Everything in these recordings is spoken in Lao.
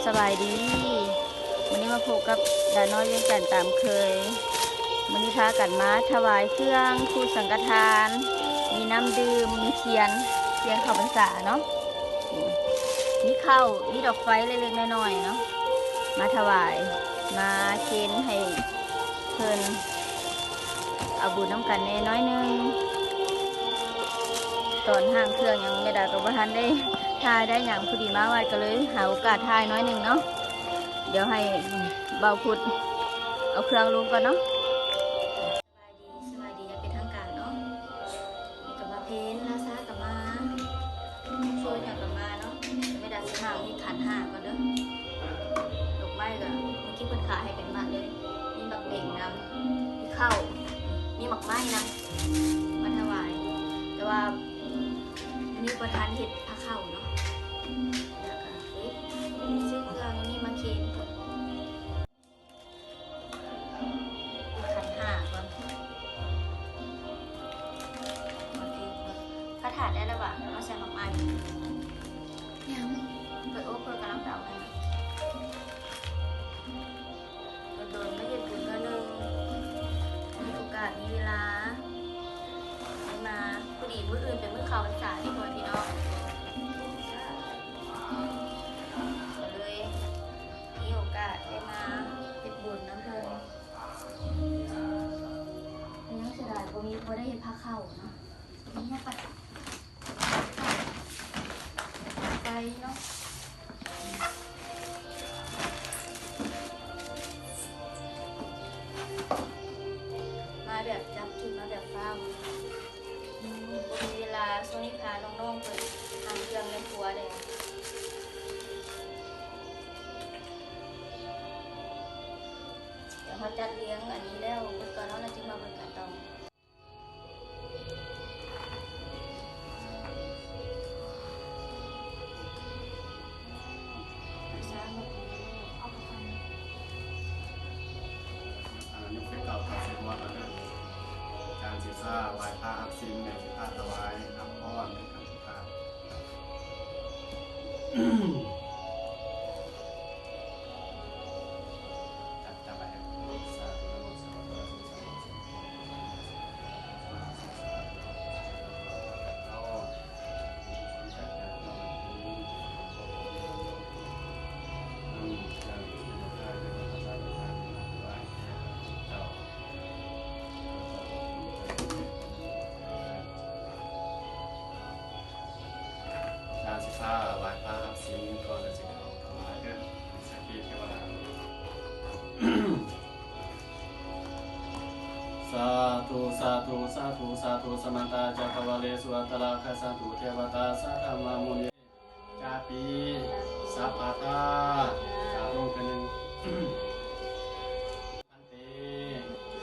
ສະບາຍດີ ມື້ນີ້ມາພົບກັບດານ້ອຍວຽງຈັນຕາມເຄີຍ. ມື້ນີ້ພາກັນມາຖວາຍເຄື່ອງພູດສັງກະທານ ມີນ້ຳດື່ມ ມີທຽນ ທຽນເຂົ້າພັນສາເນາະ ມີເຂົ້າ ມີດອກໄຟເລັກໆນ້ອຍໆເນາະ ມາຖວາຍ ມາເຄນໃຫ້ເພິ່ນ ເອົາບຸນນຳກັນແດ່ໜ້ອຍໜຶ່ງ. ຕອນຫ້າງເຄື່ອງຫຍັງແມ່ດາກໍບໍ່ທັນໄດ້ຖ່າຍໄດ້ຫຍັງ ພໍດີມາວັດກໍເລີຍຫາໂອກາດຖ່າຍໜ້ອຍໜຶ່ງເນາະ. ດຽວໃຫ້ບ່າວພຸດເອົາເຄື່ອງລົງກ່ອນເນາະ. ສະບາຍດີ ສະບາຍດີຢ່າງເປັນທາງການເນາະ. ນີ້ກໍມາເພນ ລາຊາກໍມາ ໂຊຍຫຍັງກໍມາເນາະ. ແມ່ດາຊິມາເຮັດຂັນຫ້າກ່ອນເດີ. ດອກໄມ້ກໍເມື່ອກີ້ເພິ່ນຂາຍໃຫ້ເປັນມັດເລີຍ ມີໝາກເບັງນຳ ມີເຂົ້າ ມີໝາກໄມ້ນຳ ມາຖວາຍ. ແຕ່ວ່າມື້ນີ້ບໍ່ທັນເຮັດພາເຂົ້າເນາະ ແລ້ວກໍເຮັດ ຊື້ເຄື່ອງນີ້ມາເຄນເພິ່ນ. ຂັນຫ້າກ່ອນ ພະທາດໄດ້ແລ້ວຫວາ? ມາໃສ່ໝາກໄມ້ ຍັງ ເພິ່ນ ໂອ້ ເພິ່ນກຳລັງເອົາຫັ້ນນະ. ໂດນໆມາເຮັດບຸນເທື່ອໜຶ່ງ ມີໂອກາດ ມີເວລາ ໄດ້ມາ. ພໍດີມື້ອື່ນເປັນມື້ເຂົ້າພັນສາເດ້ ພໍ່ແມ່ພີ່ນ້ອງ ກໍເລີຍ ມີໂອກາດໄດ້ມາເຮັດບຸນນຳເພິ່ນ. ຍັງເສຍດາຍບໍ່ມີ ບໍ່ໄດ້ເຮັດພາເຂົ້າເນາະ. ໄປເນາະ ມາແບບຈັບກິນ ມາແບບຟ້າວ. ອືມ ບໍ່ມີເວລາ ຊ່ວງນີ້ພານ້ອງໆເພິ່ນຫາເຄື່ອງໃນຄົວແດ່. ດຽວເຮົາຈັດລຽງອັນນີ້ແລ້ວເບິດກ່ອນ ເຮົາລະຈຶ່ງມາເບິ່ງກັນຕໍ່. ອັນນັ້ນຍົກໄປເກົ້າກັບໃສ່ຫົວກ່ອນເດີ. ການສິບຊາ ໄຫວ້ພະຮັບສິນ ແມ່ນສິພາຖວາຍຮັບພອນເປັນຄັ້ງສຸດທ້າຍ. ການສິພາໄຫວ້ພະຮັບສິນ ກ່ອນທີ່ຈະເຂົ້າຖວາຍເດີ ສັກກີເທວະດາ. ສາທຸ ສາທຸ ສາທຸ ສາທຸ ສະມັນຕະຈັກກະວາເລສຸ ອັດຕະລາຄັດສັນຕຸ ເທວະຕາ ສັກຄະມະມຸນີ ຈາຕີ ສັບພະທາ ສາທຸ ເທື່ອໜຶ່ງ. ເຕ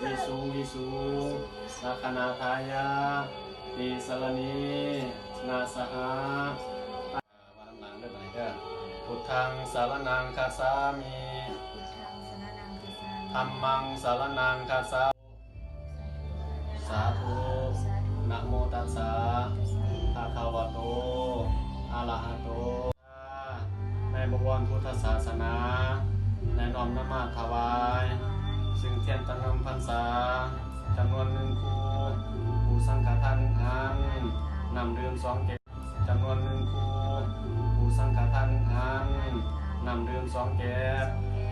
ວິສຸ ວິສຸ ລັກຂະນາທາຍາ ຕິສະລະເນນະສະຫະ ເອີ ວ່ານຳຫຼັງເດີ ບັດນີ້ເດີ. ພຸດທັງສະລະນັງຄັດສາມິ ທຳມັງສະລະນັງຄັດສາ ສາທຸ ນະໂມຕັດສະ ພະຄະວະໂຕ ອະລະຫະໂຕ ໃນບໍວອນພຸດທະສາສະໜາ ແລະ ນ້ອມນຳມາຖວາຍ ຊຶ່ງທຽນຕາໜຶ່ງພັນສາ ຈຳນວນໜຶ່ງຄູ່, ພູສັງຄະທານໜຶ່ງອັນ, ນ້ຳດື່ມສອງແກ້ວ ຈຳນວນໜຶ່ງຄູ່, ພູສັງຄະທານໜຶ່ງອັນ, ນ້ຳດື່ມສອງແກ້ວ,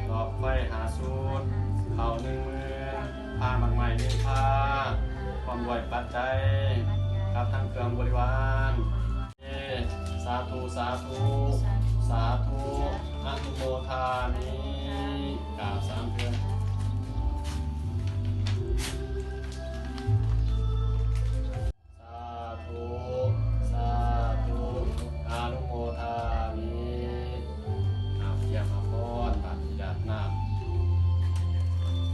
ດອກໄຟຫ້າຊຸດ, ເຂົ້າໜຶ່ງໝື່ນ, ພາໝາກໄມ້ໜຶ່ງພາ, ພ້ອມດ້ວຍປັດໄຈ ກັບທັງເຄື່ອງບໍລິວານ. ເອ ສາທຸ ສາທຸ ສາທຸ ອະນຸໂມທາມິ ກາບສາມເທື່ອ. ສາທຸ ສາທຸ ອະນຸໂມທາມິ. ເອົາ ກຽມມາພອນ ບາດຢາດນ້ຳ.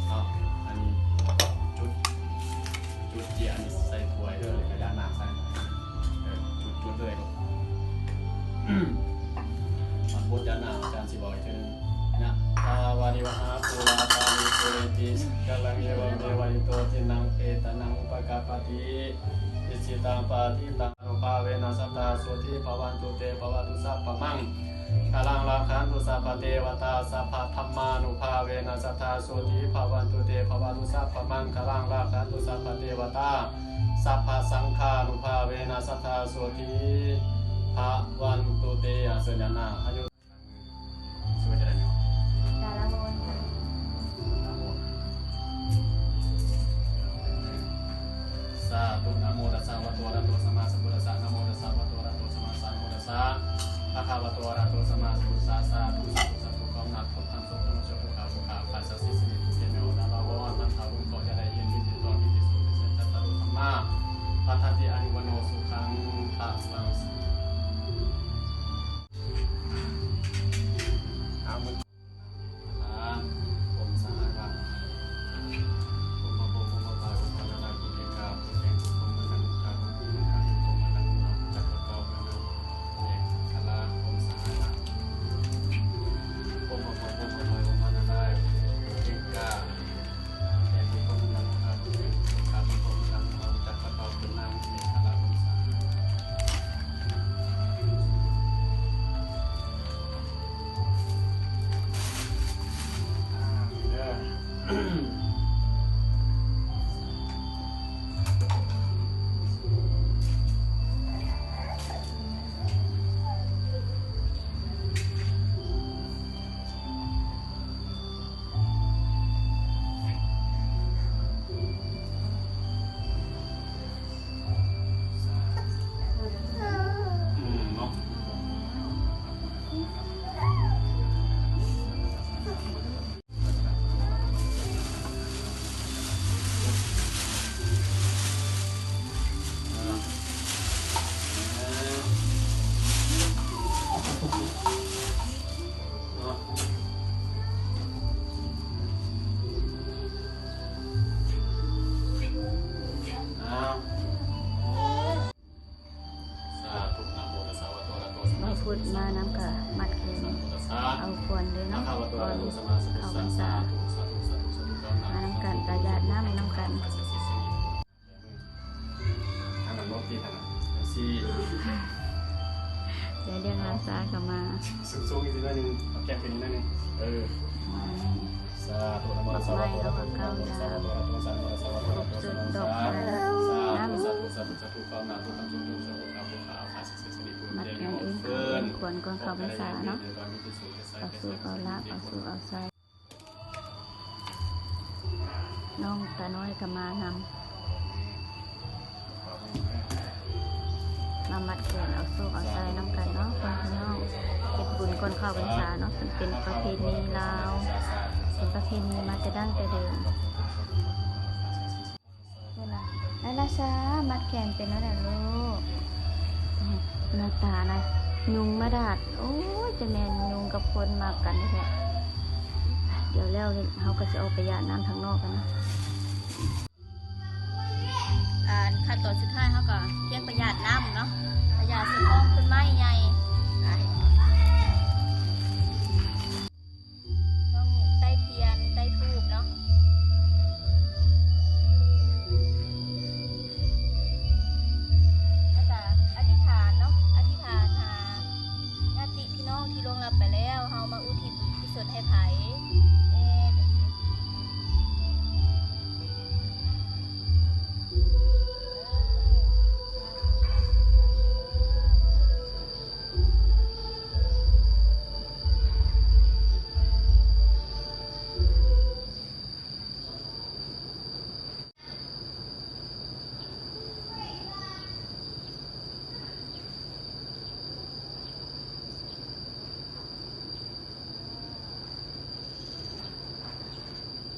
ເອົາ ອັນນີ້ ຈຸດ ຈຸດທຽນໃສ່ຖ້ວຍເດີ ແລ້ວກໍຢາດນ້ຳໃສ່ ເອີ ຈຸດ ຈຸດເລີຍ. ບາດບົດຢາດນ້ຳ ອາຈານຊິບອກອີກເທື່ອໜຶ່ງ. ຍະຖາ ວາລິວະຫາ ປູລາ ປາລິ ປູເຣນຕິ ສະງກະລັງ ເອວະເມວະ ອິໂຕ ທິນນັງ ເປຕານັງ ອຸປະກັບປະຕິ ອິດຖິຕັງ ປະຕິຕັງ ອານຸພາເວນະ ສັດຕາ ໂສຕິ ພະວັນຕຸ ເຕ ພະວະຕຸ ສັບພະມັງ. ຄະລັງ ລັກຂັນຕຸ ສັບພະເທວະຕາ ສັບພະທຳມານຸພາເວນະ ສັດທາ ໂສທີ ພະວັນຕຸ ເຕ ພະວະຕຸ ສັບພະມັງຄະລັງ ລັກຂັນຕຸ ສັບພະເທວະຕາ ສັບພະສັງຄານຸພາເວນະ ສັດທາ ໂສທີ ພະວັນຕຸ ເຕ. ອາ ເຊີນຍານາງ ອາຍຸ ຊື່ວ່າຈະໄດ້ເນາະ ດາລາໂມນ ສາທຸ ນະໂມຕັດສະ ພະຄະວະໂຕ ອະລະຫະໂຕ ສຳມາສຳພຸດທັດສະ ນະໂມຕັດສະ ພະຄະວະໂຕ ອະລະຫະໂຕ ສຳມາສຳພຸດທັດສະ ພະຄະວະໂຕ ອະລະຫະໂຕ ສຳມາສຳພຸດທັດສະ ສາທຸ ສາທຸ ສາທຸ ຂໍອຳນາດ ທຳ ສົງ ທຳ ສົງ ພະຄາ ພະຄາ ພະສາສະສິ ສິ ເຄ ເມ ອອ ດາລາວອນ ທັງ ທາ ບຸນ ເກາະ ຢາໄດ້ ເຫັນ ຍິນ ເຫັນ ຕອນ ມີ ທີ່ ສຸດ ເສັດ ຈັດ ຕະ ໂລ ທຳ ມາ ພັດ ທັນ ຕິ ອາຍຸ ວັນ ໂນ ສຸຂັງ ພະລັງ ອາ ໂອມ ສາ ອາ ໂອມ ພະ ໂອມ ພະ ໂອມ ພະ ໂອມ ພະ ນາ ໂອມ ເອ ກາ ໂອມ ເອ ໂອມ ມະ ນັງ ກາ ໂອມ ມະ ນັງ ກາ ໂອມ ມະ ນັງ ກາ ໂອມ ມະ ນັງ ກາ ໂອມ ມະ ນັງ ກາ ໂອມ ສາ ອາ ໂອມ ພະ ໂອມ ພະ ໂອມ ພະ ນາ ໂອມ ເອ ກາ ບ່າວພຸດມານຳກະມັດແຂນ ເອົາຂວັນເດີເນາະ ຂວັນເຂົ້າພັນສາ. ມານຳກັນກະຢາດນ້ຳນຳກັນ. ທາງນັ້ນບໍ່ຕິ ທາງນັ້ນ ຈັ່ງຊີ້ ດຽວເລື່ອງລາວຊາກະມາ ສູງໆ ອີກໜ້ອຍໜຶ່ງ ເອົາແກ້ມຂຶ້ນອີກໜ້ອຍໜຶ່ງ ເອີ ສາທຸ ນະໂມ ຕັດສະ ພະຄະວະໂຕ ອະລະຫະໂຕ ສຳມາສຳພຸດທັດສະ ນະໂມ ຕັດສະ ພະຄະວະໂຕ ອະລະຫະໂຕ ສຳມາສຳພຸດທັດສະ ສາທຸ ສາທຸ ສາທຸ ສາທຸ ຂໍອຳນາດ ບຸນທຳ ສົງ ທຳ ສົງ ພະຄາ ພະຄາ ພະສາສະສິ ສິ ເຄ ເມ ອອ ດາລາວອນ ເຂົ້າສູ່ເຂົ້າພັນສາເນາະ ເອົາສຸກເອົາລາບ ເອົາສຸກເອົາໄຊ. ນ້ອງຕານ້ອຍກະມານຳ ມາມັດແຂນເອົາໂຊກເອົາໄຊນຳກັນເນາະ ເພື່ອນພີ່ນ້ອງ ເຮັດບຸນກ່ອນເຂົ້າພັນສາເນາະ ເປັນປະເພນີລາວ ເປັນປະເພນີມາແຕ່ດັ້ງແຕ່ເດີມ. ເພິ່ນວ່າ ໄອລາຊາ ມັດແຂນເປັນແນວໃດລູກ? ໜ້າຕານະ ຍຸງມາດາດ ໂອ້ຍ ຈະແມ່ນຍຸງກັບຄົນມັກກັນແທ້ໆ. ດຽວແລ້ວນີ້ ເຮົາກະຊິອອກໄປຢາດນ້ຳທາງນອກກັນນະ. ອ່າ ຂັ້ນຕອນສຸດທ້າຍເຮົາກະພຽງໄປຢາດນ້ຳເນາະ ໄປຢາດໃສ່ກ້ອງຕົ້ນໄມ້ໃຫຍ່. ຕ້ອງໄຕ້ທຽນໄຕ້ທູບເນາະ ແລ້ວກະອະທິຖານເນາະ ອະທິຖານຫາຍາດຕິພີ່ນ້ອງທີ່ລ່ວງລັບໄປແລ້ວ ເຮົາມາອຸທິດບຸນກຸສົນໃຫ້ໃຜແດ່.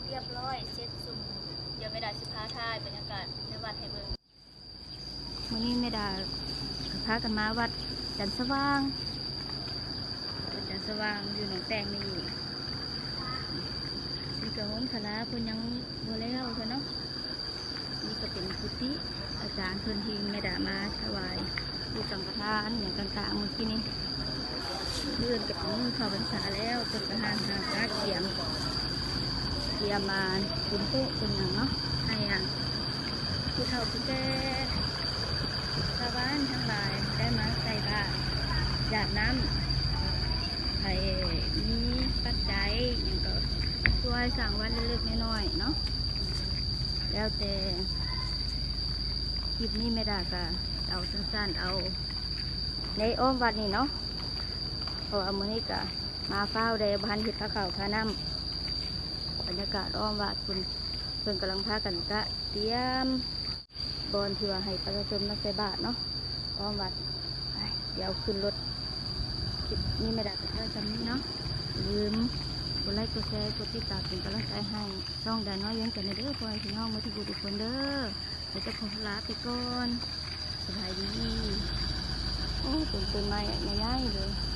ຮຽບຮ້ອຍ ເສັດສົມບູນ. ດຽວແມ່ດາຊິພາຖ່າຍບັນຍາກາດໃນວັດໃຫ້ເບິ່ງ. ມື້ນີ້ແມ່ດາກະພາກັນມາວັດຈັນສະຫວ່າງ ວັດຈັນສະຫວ່າງຢູ່ໜອງແຕງນີ້. ນີ້ກະໂຮງສາລາເພິ່ນຍັງບໍ່ແລ້ວເທື່ອເນາະ. ນີ້ກະເປັນກຸຕິອາຈານເພິ່ນທີ່ແມ່ດາມາຖວາຍ ຄືສັງຄະທານຫຍັງຕ່າງໆມື້ກີ້ນີ້. ມື້ອື່ນກະເປັນມື້ເຂົ້າພັນສາແລ້ວ ເພິ່ນກະຫາຫາກະກຽມ ກຽມມາບຸນໂຕະເປັນຫຍັງເນາະ ໃຫ້ອັນຜູ້ເຖົ້າຜູ້ແກ່ຊາວບ້ານທັງຫຼາຍໄດ້ມາໃສ່ບາດຢາດນ້ຳ. ໄວ້ສ້າງວັດເລັກໆນ້ອຍໆເນາະ ແລ້ວແຕ່. ຄລິບນີ້ແມ່ດາກະເອົາສັ້ນໆ ເອົາໃນອ້ອມວັດນີ້ເນາະ ເພາະວ່າມື້ນີ້ກະມາຟ້າວແດ່ ບໍ່ທັນເຮັດພາເຂົ້າພານ້ຳ. ບັນຍາກາດອ້ອມວັດ ເພິ່ນ ເພິ່ນກຳລັງພາກັນກະຕຽມ ບ່ອນທີ່ວ່າໃຫ້ປະຊາຊົນມາໃສ່ບາດເນາະ ອ້ອມວັດ. ໄປ ດຽວຂຶ້ນລົດ. ຄລິບນີ້ແມ່ດາກະໄດ້ສ່ຳນີ້ເນາະ ຢ່າລືມກົດໄລກ໌ ກົດແຊ ກົດຕິດຕາມເປັນກຳລັງໃຈໃຫ້ຊ່ອງດານ້ອຍວຽງຈັນແດ່ເດີ ພໍ່ແມ່ພີ່ນ້ອງໝົດທຸກຜູ້ທຸກຄົນເດີ. ແລ້ວຈະຂໍລາໄປກ່ອນ ສະບາຍດີ. ໂອ້ ເປັນຕົ້ນໄມ້ໃຫຍ່ໆເລີຍ.